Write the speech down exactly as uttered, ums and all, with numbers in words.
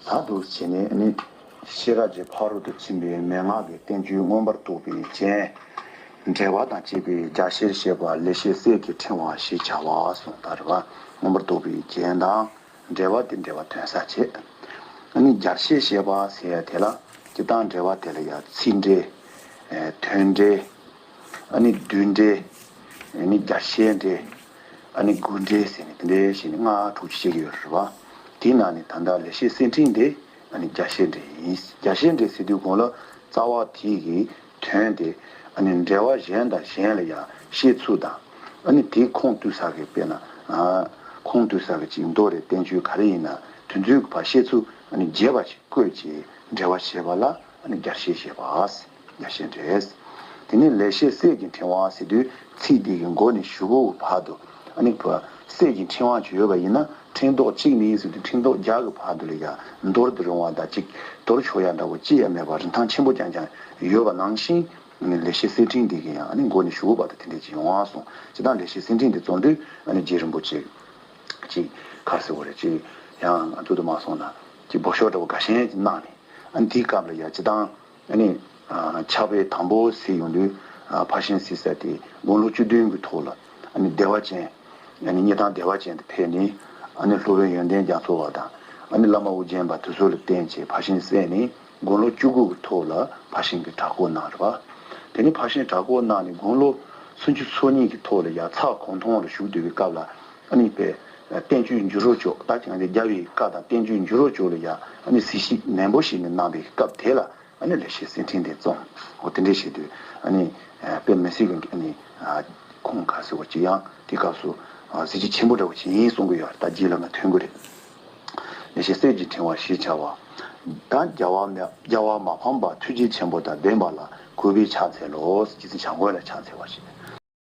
ལ་དུ་བྱས་ནས་ནི། ཤེས་རབ་ཀྱི་ཕ་རོལ་ཏུ་ཕྱིན་པའི་མན་ངག་གི་བསྟན་བཅོས་མངོན་པར་རྟོགས་པའི་རྒྱན། འགྲེལ་པ་དང་བཅས་པའི་རྒྱ་ཆེར་བཤད་པ་ལེགས་བཤད་གསེར་གྱི་ཕྲེང་བ་ཞེས་བྱ་བ་གསུངས་པ་རེད་པ། མངོན་པར་རྟོགས་པའི་རྒྱན་དང་འགྲེལ་པ་དེ་འགྲེལ་པ་ཐོན་ས་བྱེད། ཨ་ནི་རྒྱ་ཆེར་བཤད་པ་ཟེར་ཡ་དེ་ལ་སྤྱིར་བཏང་འགྲེལ་པ་དེ་ལ་ཡང་ཚིག་འགྲེལ། ཨེ། དོན་འགྲེལ། ཨ་ནི་བསྡུས་འགྲེལ། ཨ་ནི་རྒྱ་ཆེར་འགྲེལ། ཨ་ནི་དགོས་འགྲེལ་ཟེར་ནས་དེ་འདྲའི་བྱས་ནས་ལྔ་དྲུག་ཅུ་བཤད་ཀྱི་ཡོད་རེད་པ། དེའི་ནང་ནས་ད་ལྟ་ལེགས་བཤད་གསེར་ཕྲེང་དེ་ཨ་ནི་རྒྱ་ཆེར་འགྲེལ་ཡིན། རྒྱ་ཆེར་འགྲེལ་ཟེར་དུས་གོང་ལ་རྩ་བ་དེ་གི་དོན་དེ་ཨ་ནི་འགྲེལ་པ་གཞན་དང་གཞན་ལ་ཡང་བཤད་ཚུལ་དང་། ཨ་ནི་དེའི་ཁུངས་གཏུགས་ས་གི་དཔེར་ན། ཨ། ཁུངས་གཏུགས་ས་གི་ཅིག་མདོ་རེད། བསྟན་བཅོས་ག་རེ་ཡིན་ན་དེ་ཚོའི་གི་ཕར་བཤད་ཚུལ་ཨ་ནི་རྒྱས་པ་ཞིག་བཀོད་ཅིག་འགྲེལ་པ་བྱེད་པ་ལ། ཨ་ནི་རྒྱ་ཆེར་བཤད་པ། རྒྱ་ཆེར་འགྲེལ། དེ་ནས་ལེགས་བཤད་གསེར་གྱི་ཕྲེང་བ་ཟེར་དུས་ཚིག་འདི་གི་མགོ་ནས་གཞུག་གུ་བར་དུ། ཨ་ནི་གསེར་གྱི་ཕྲེང་བ་ཅིག་ཡོད་པ་ཡིན་ན་ཕྲེང་རྡོག་གཅིག་ནས་ཟེར་དུས་ཕྲེང་རྡོག་བརྒྱ་གི་བར་དུ་ལ་ཡང་འདོར་དུ་རུང་བ་དང་ཅིག་འདོར་ཆོག་ཡ་འདྲ་བོ་ཅི་ཡང་མེད་པར་རིན་ཐང་ཆེན་པོ་རྐྱང་རྐྱང་ཡོད་པ་ནང་བཞིན། ཨ་ནི་ལེགས་བཤད་གསེར་ཕྲེང་འདི་གི་ཡང་ཨ་ནི་མགོ་ནས་གཞུག་གུ་བར་དུ་དེ་འདྲས་ཅིག་ཡོང་བ་སོང་། སྤྱིར་བཏང་ལེགས་བཤད་གསེར་ཕྲེང་འདི་རྩོམ་དུས་ཨ་ནི་རྗེ་རིན་པོ་ཆེ་ཅིག་ག་རེ་ཟེར་དགོས་རེད། ཅིག་ཡང་ང་ཚོ་དུ་མ་སོང་ན་ཅིག་འབོ་ཤོག་འདྲ་བོ་དགའ་ཞེན་ཅིག་གནང་ནས། ཨ་ནི་དེའི་སྐབས་ལ་ཡ་སྤྱིར་བཏང་ཨ་ནི་ཕྱག་དཔེ་དང་པོ་གཟིགས་ཡོང་དུས། ཕར་ཕྱིན་གཟིགས་ས་དེ་དགུང་ལོ་བཅུ་བདུན་གྱི་ཐོག་ལ་ཨ་ནི་བདེ་བ་ཅན། ཨ་ནི་སྙེ་ཐང་བདེ་བ་ཅན་དུ་ཕེབས་ནས། ཨ་ནི་སློབ་དཔོན་ཡོན་ཏན་རྒྱ་མཚོ་བ་དང་། ཨ་ནི་བླ་མ་ཨོ་རྒྱན་པ་དེ་ཚོ་ལ་བརྟེན་བྱས་ཕར་ཕྱིན་གསན་ནས། དགུང་ལོ་བཅུ་དགུ་གི་ཐོག་ལ་ཕར་ཕྱིན་གྱི་གྲྭ་སྐོར་གནང་རེད་པ། དེ་ནས་ཕར་ཕྱིན་གྲྭ་སྐོར་གནང་ནས་དགུང་ལོ་སུམ་ཅུ་སོ་གཉིས་ཀྱི་ཐོག་ལ་ཡ་ཚ་གོང་མཐོང་ལ་བཞུགས་སྡོད་པའི་སྐབས་ལ། ཨ་ནི་དཔེ་བསྟན་བཅོས་འགྱུར་བ་ཅོག་ད་ཅང་དེ་རྒྱལ་བའི་བཀའ་དང་བསྟན་བཅོས་འགྱུར་བ་ཅོག་ལ་ཡ་ཨ་ནི་གཟིགས་ཞིབ་ནན་པོ་ཞིག་ནས་གནང་བའི་སྐབས་དེ་ལ། ཨ་ནི་ལེགས་བཤད་གསེར་ཕྲེང་དེ་རྩོམ། འོ་དེ་འདྲས་བྱེད་དུས་ཨ་ནི་དཔེ་མི་སྲིད་ཀྱི་ཨ་ནི་ཁུངས་ག་ཟེར་བ་ཅིག་ཡང་དེ་སྐབས་སུ་གཟི་བརྗིད་ཆེན་པོ་འདྲ་བོ་ཅིག་ཡིན་གསུང་གི་ཡོད་རེད། ད་རྗེས་ལ་ང་ཐོན་གི་རེད། ལེགས་བཤད་གསེར་གྱི་ཕྲེང་བ་ཞེས་བྱ་བ་དང་། རྒྱལ་བ་མ་རྒྱལ་བ་མ་ཕམ་པ་ཐུགས་རྗེ་ཆེན་པོ་དང་ལྡན་པ་ལ་གུས་པས་ཕྱག་འཚལ་ལོ། རྗེ་བཙུན་བྱམས་མགོན་ལ་ཕྱག་འཚལ་བ་ཞེས།